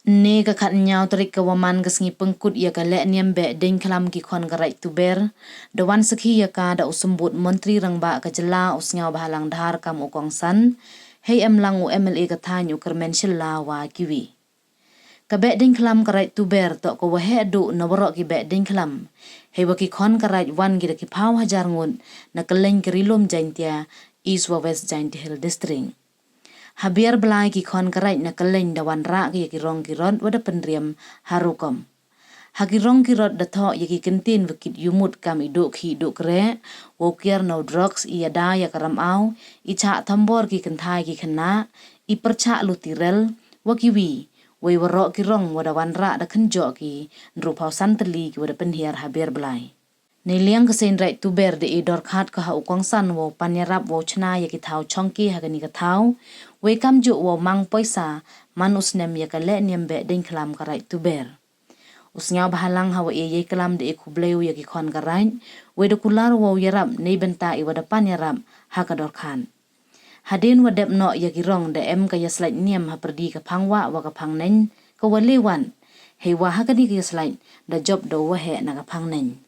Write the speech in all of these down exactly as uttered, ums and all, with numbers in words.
Ynne ka khatynñiaw tarik ka wa man ka sngi pynkut ya ka lehniam beh deiñkhlam ki khon ka Raij Tuber, da wan sakhi ya ka da u Symbud Montri Rangbah ka jylla u Sniawbhalang Dhar kam u kongsan, hei emlang u M L A ka thaiñ u Kyrmen Shylla wa kiwi. Ka beh deiñkhlam ka Raij Tuber toh ka wa heh duh na waroh ki beh deiñkhlam, hei wa ki khon ka Raij wan ki da ki phaw hajar ngut na kylleiñ ka Ri-loom Jaiñtia, East wa West Jaintia Hills District. Ha Biar Blai ki khon ka Raij na kylleiñ da wanrah ki ya ki rong ki rot wa da pynriam ha rukom. Ha ki rong ki rot da thoh ya ki kyntien wa kit yumut kam i duh khih duh kreh, wow kiar no drugs, i yada ya ka ramaw, i chah thombor ki kynthai ki khynnah, i pyrchah luti rel, wa kiwi, wei waroh ki rong wa da wanrah da khynjoh ki, ynru phaw san tylli ki wa da pynhiar ha Biar Blai. Neiliang ka seiñ Raij Tuber da e dorkhat ka ha u kongsan wow paniarap wow chna ya ki thaw chongki ha kani ka thaw, wei kamjooh wow mang poisa man u snem ya ka lehniam beh deiñkhlam ka Raij Tuber. U Sniawbhalang ha wa e yei klam da e khublei u ya ki khon ka Raij, wei da kular wow yarap neibynta i wa da paniarap ha ka dorkhat. Hadien wa dep noh ya ki rong da em ka yaslait niam ha pyrdi ka phang wah wa ka phang neiñ ka wa le wan, hei wa ha kani ka yaslait da jop da u wa heh na ka phang neiñ.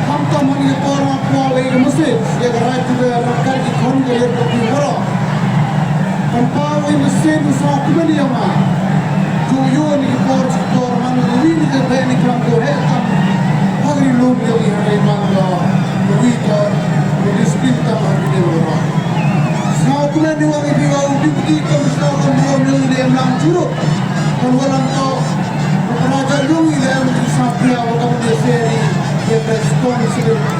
Khamtam ha kani ka por nga pynpaw i ka message ya ka Raij Tuber, ka ki khon ka yar ka phi waroh. Pynpaw i message u sngewkmen yong nga. Jooh yoh ni ki por chi por man ka wi ni ka beh ni klam ko heh tam ha ka ri lum yong i, ha ka man ko ka wi ko ka discipline tam ha ka ri lum waroh. Sngewkmen yong i phi wa u Deputy Commissioner ka lum yong i, le emlang juruk. Kan walang to, ka raja yong i le em ki sapia wa kam de seri, ya ka responsibility,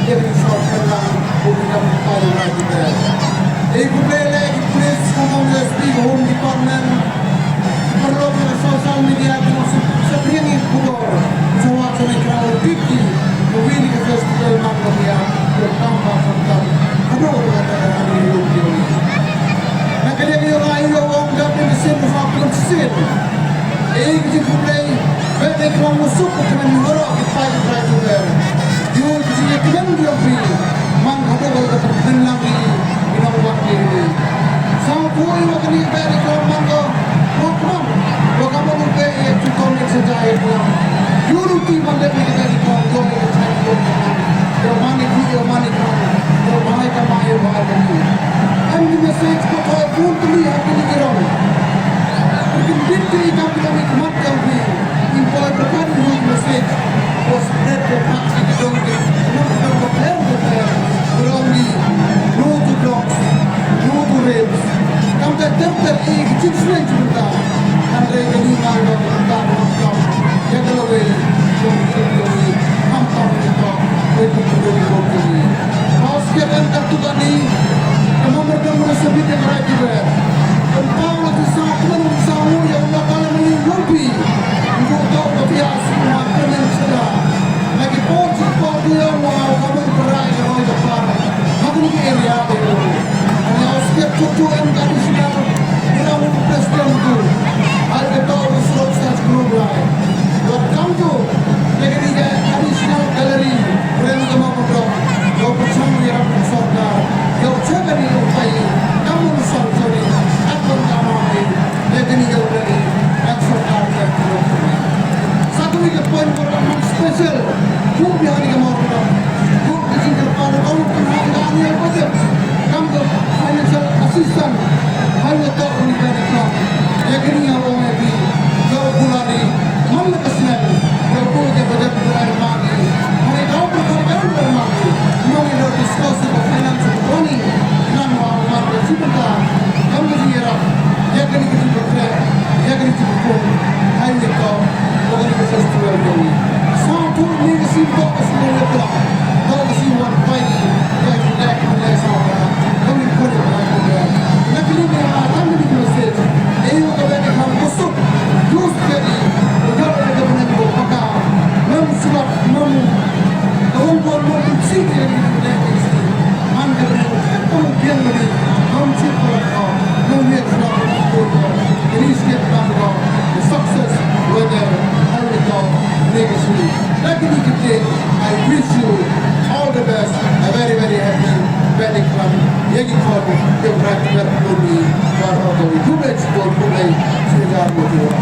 ya ka responsibility lang, u kam pa ya ka. Ei khublei le ki police, kam kam S P, Home Department, paralok na social media, ki nong sep-, sepriang i khubor, sawa sa ni krau fifty, ka wi ni ka festival man ka bia, ka kam ba kam kam, hadooh ka ka ka ni lu ki. Na ka liang yong nga, yong nga ong ka pynsin, u sa pynsin. Ei ki jingkhublei, beh dei klam u suk u kmen waroh ki paid ki Raij Tuber. Yow ki jingkmen yong phi, man hadooh ka ka pynlang i, i nong wak i ni. Sa u poi wa kani beh dei klam man ko, wa klam Kam ki dong i khmat jong phi, i poi pyrkhat i hu i message, ko spread ko phah ki dong ki, ki dong ko pher ko pher, ko dong ki, no to drugs, no to rapes. Kam te ter ter i ki jingsleng jingta. Hynrei kani ma dong ka dong kam. Ya ka lawei, dong ki dong ki, ham kam ki dong, wei ki dong ki dong ki. Housekeeping ka tu kani, ka memorandum na submit ya ka right to bear. Pynpaw la ki sa, pynpaw la ki sa, u ya u la ka la mani lompi. U to ka pia si ma kenen sera. Na ki por si por tu ya u wa ka man perai ka roi ka par. Ha kani ki area te u. Ani housekeep tu tu em ka additional. Ira u president tu. Ai ka to u surok sa group lai. Wat kam tu. Lagi ni ka additional gallery. Brem ka ma pynrok. Yow pynchong ya ka sorkar. Yow chakari yow pai. Kam u song chori. At pun kam u pai. Lagi ni yow lagi. At sorkar ka pynrok. Sa tu ka point ko man special. Ku biar ni ka ma pynrok. Ku ki jingkyrpad ko pynhang ka annual budget. Kam ka financial assistance. Hal ni tok ni ka ni kam. Lagi ni yow ong ebi. Yow bulari. Man la ka snem. Yow ko ka budget ko ai mani. Hari daw ko ka ai mani. Mani daw discuss ko finance ko planning. Nan wa wa ko sibenta. Kam ka jingirap. Ya ka ni ka jingirap. Ya ka ni ka jingirap. Hai ni ko. Ko ka ni ka festival ko ni. Sa tu ni ka sim ko ka sim ko. Ko ka sim wan pai. Ya ka ni ka sa. Ko ni ko ni ko. Na ka ni ka tam ni ka message. Ei wa ka ba ni ka kusuk. Use kari, u yap ya ka bneng ko paka, mem sulat, mem, ka wong ko mem sik ya ka bneng ko. Man ka bneng ko, ka wong biang ni, mem sik ko la ko, mem ya sulat ko, ko, ini sikit ko, the success, whether, how we go, legacy. Lakini kite, I wish you all the best, a very, very happy Bailakhlam. Yagi khon, ke brak ber kuni, war oto, khublei chibun, khublei, sweetheart, motiwa.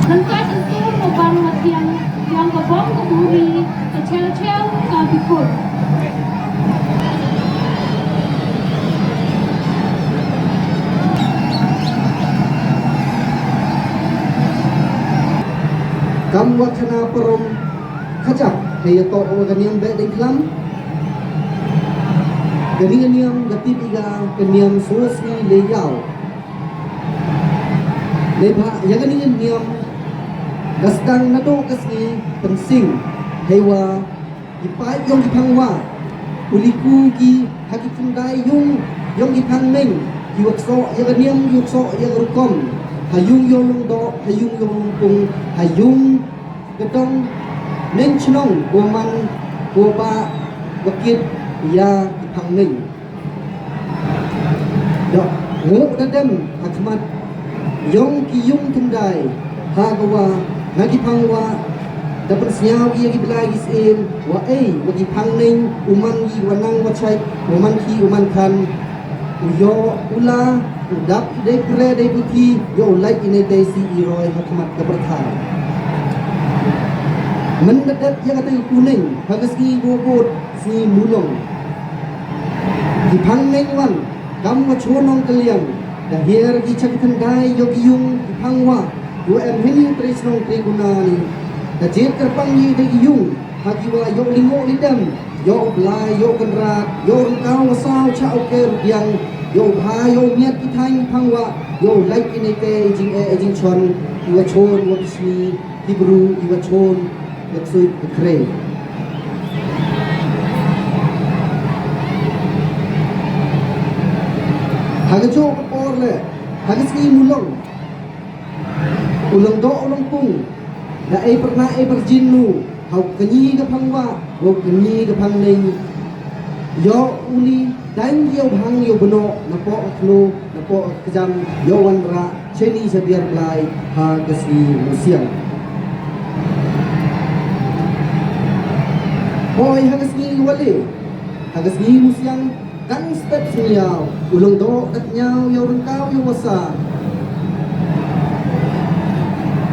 Kan ka sensor mo bang matiang, yang ka bong ka buri, ka chel chel, ka bikut. Kam wa khana parom, Kachak, hei ya toh wa ka niam Bailakhlam. Kani ka niam ka tip i ka, ka niam Sosngi Leiyaw. Neibhah ya kani ka niam ka sdang nadooh ka sngi Pynsing. Heiwa ki paid yong ki phang wah u liku ki ha ki thyndai yung yong ki phang neng. Ki wa ksoh ya ka niam, ki wa ksoh ya ka rukom. Ha yung yong Lyngdoh, ha yung yong Lympung, ha yung Ka dong neng chnong, ko man, ko bah, wa kit ya ki phang neng. Dok, ngooh da dem ha khmat yong ki yung thyndai, ha ka wa, ha ki phang wah, da pynsñiaw ki ya ki blai ki syiem, wa ei, wa ki phang neng, u man ki wa nang wa chait, wa man ki u man khan, u yoh u la, u dap dei pre dei puthi, yow u lait i neitei si i roi ha khmat ka pyrthai. Mynda dep ya katei ka kyneng, ha ka sngi ko bud, sngi Mulong. Ki phang neng wan, kam wa chwa nongkylliang, da hiar ki cha ki thyndai, yow ki yung, ki phang wah, yow em hini u trei chnong trei kuna ni, da jied kyrpang i dei ki yung, ha ki wa yow li ngooh li dem, yow u blai, yow u kynrad, yow u ryngkaw wa saw chah u ker u biang, yow u bha, yow u miat ki thaiñ phang wah, yow u lait ki neitei i jingeh i jingchon, i wa chon wa ki sngi, ki bru, i wa chon wa ksuid wa khrei. Ha ka jooh ka por le, ha ka sngi Mulong. U Lyngdoh u Lympung, da ei pyrna ei pyrjin nu, ha u kñi ka phang wah, ha u kñi ka phang neng. Yow u li dang yow bhang yow bnoh, na poh ka khlo, na poh ka kjam, yow wanrah, cheni cha biar blai, ha ka sngi Musiang. Poi ha ka sngi wa le, ha ka sngi Musiang, Tang step sñiaw, u Lyngdoh da tñiaw yow ryngkaw yow wa sa.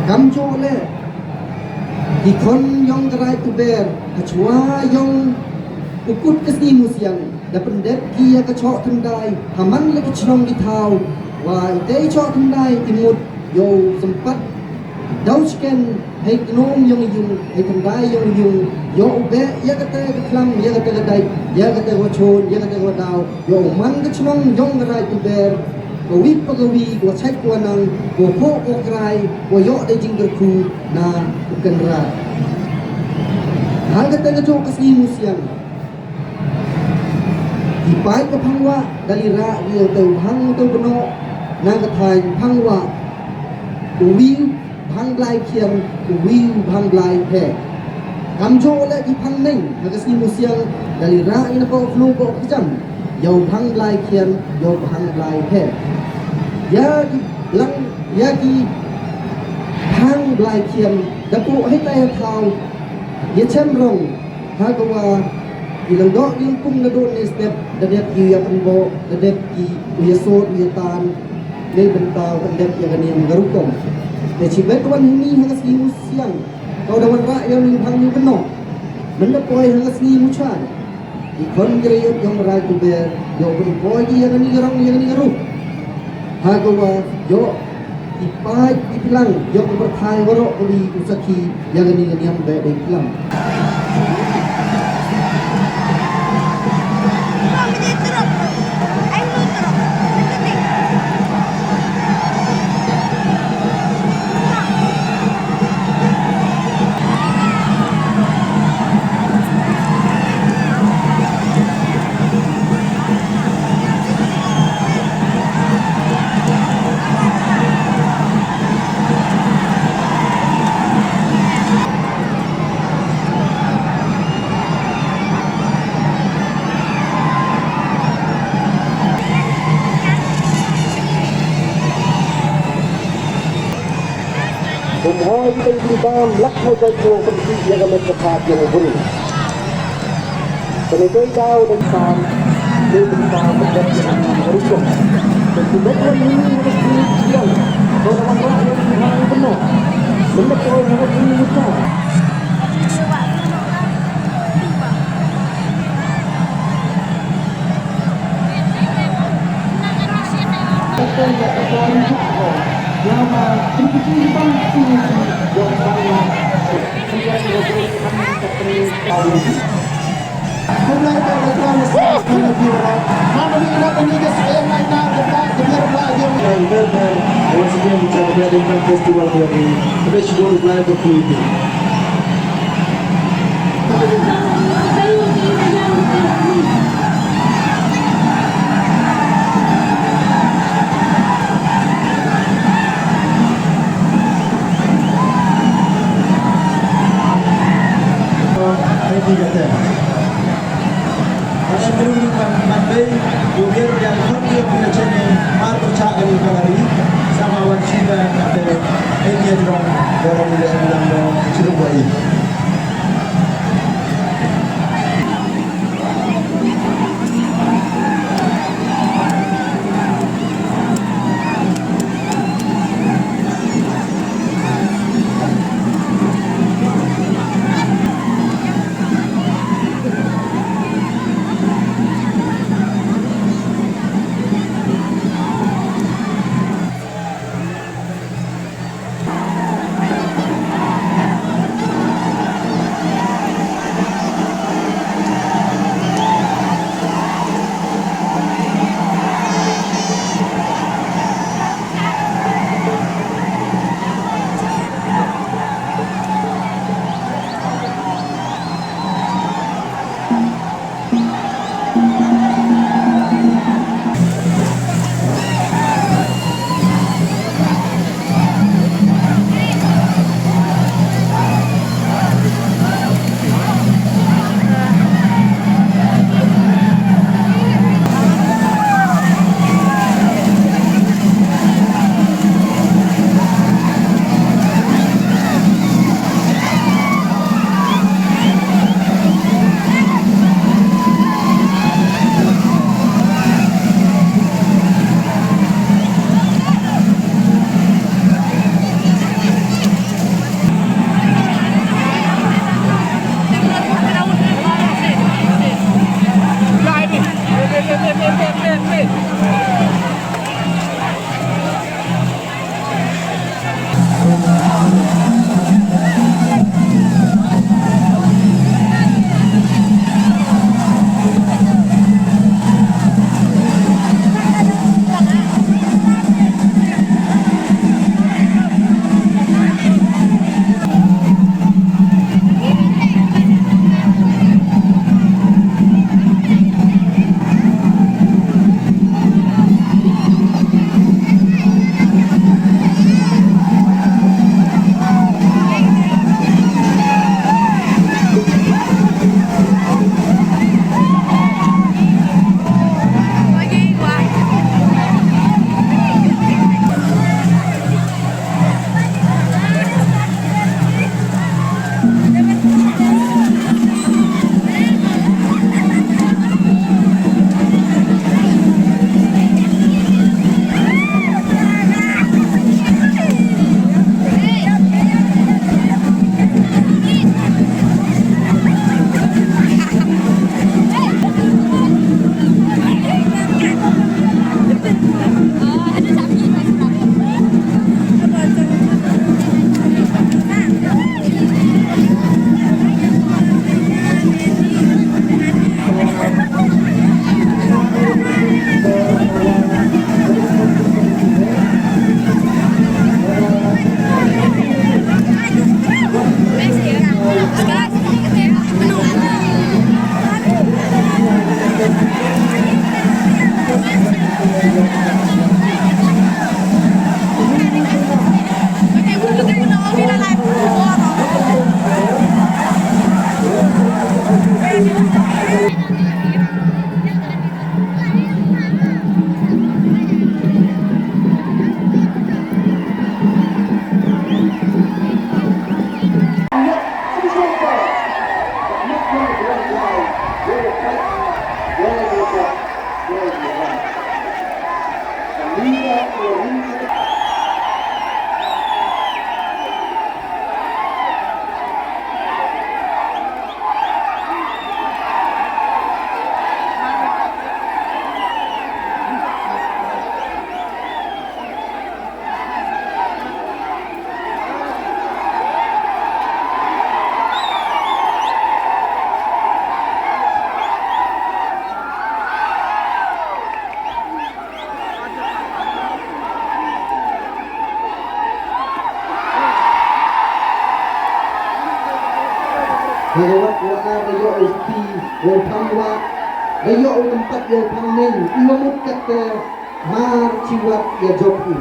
Kamjooh le, ki khon yong ka Raij Tuber, hachwa yong u kut ka sngi Musiang, da pyndep ki ya ka choh thyndai, ha man la ki chnong ki thaw, wa itei choh thyndai, i mut, Yow sympat daw chicken hei knong yong yung, hei khyndai yong yung, yow u beh ya kata ka khlam, ya kata ka dai, ya kata ka chon, ya kata ka daw, yow u man ka chnong yong ka Raij Tuber, ka wi pa ka wi, ka wa chait ka wa nang, ka wa pok ka wa krai, ka wa yoh da jingkyrkhu na ka Kynrad. Ha kata ka jong ka sngi Musiang. Ki paid ka Phangwah, da li rah ki ya u tæ u Phang u tæ u Bnoh, na ka thaiñ Phangwah, u wi u Phang Blai Khian, u wi u Phang Blai Phe. Kamjooh leh ki Phang Neng, ha ka sngi Musiang, da li rah i na poh Khlu poh Kjam, ya u Phang Blai Khian, ya u Phang Blai Phe. Ya ki lang, ya ki Phang Blai Khian, da pooh hei tai ha thaw, ya chem rong, ha ka wa, ki lyngdoh ki lympung nadooh ne step, da dep ki u ya pynboh, da dep ki u ya sot, u ya tan, neibynta u pyndep ya ka niam ka rukom. Te chibet wan hini ha ka sngi Musiang, ka wa da wan rah ya u Phang u Bnoh. Mynda poi ha ka sngi Muchar, ki khon ki rayut yong ka Raij Tuber, yow pynpoi ki ya kani ka rong, ya kani ka ruh. Ha ka wa, yow ki paid ki plang, yow ka pyrthai waroh ka wi u sakhi, ya kani ka niam beh dei plang. Kum hoi ki tang ki bam, lak hoi doi ko, pynti ya ka met ka phad yong u bru. Kani doi daw dang sam, dei dang sam, dang dang dang rukom. Dang ki dang dang ni ni ni ni ni. Dang dang dang ni ni ni ni. Mynda poi ni ni ni ni. Once again, we celebrate the Festival here. Hei wa wa ar da yoh u sti, wa u phang wa, da yoh u tympat ya u phang neng, i wa mut katte, mar chi wat ya jop u.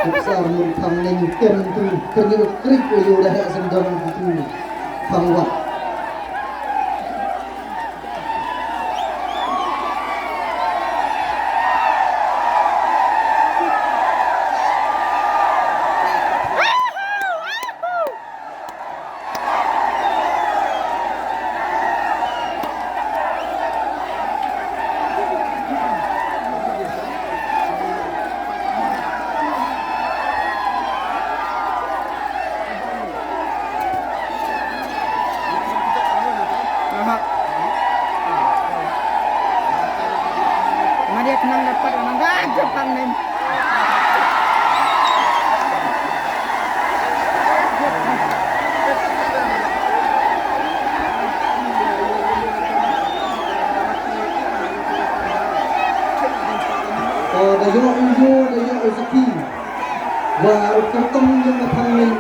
Kupsar mun phang neng tem tu, kyrñu krik u yoh da heh sendong tu, phang wat. Aha. Mari nang dapat nang dah Jepang nih. Ko da yoh u yoh, da yoh u saki. Wa u kyrtong yong ka phang neng.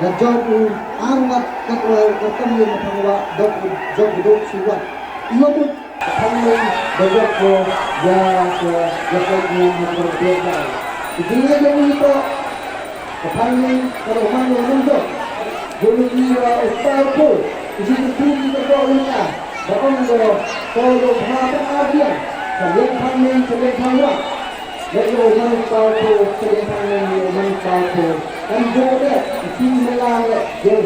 Da jop u ar wat kat wa u kyrtong yong ka phang wa, dok u, jop u dok si wat. Yoh u phang neng, da jop ko, ya, ya, ya, ya, ya, ya, ya, ya. Iti nga jop u ito. Ka phang neng, ka lo man lo nung dok. Julu i wa u pau ko. Isi tu tu i ka ko u ka. Ba ong do, ko lo bha ta a biang. Ka leng phang neng, ka leng phang wa. Leh lo man u pau ko, ka leng phang neng, lo man u pau ko. Kan jo de, isi mela le, jel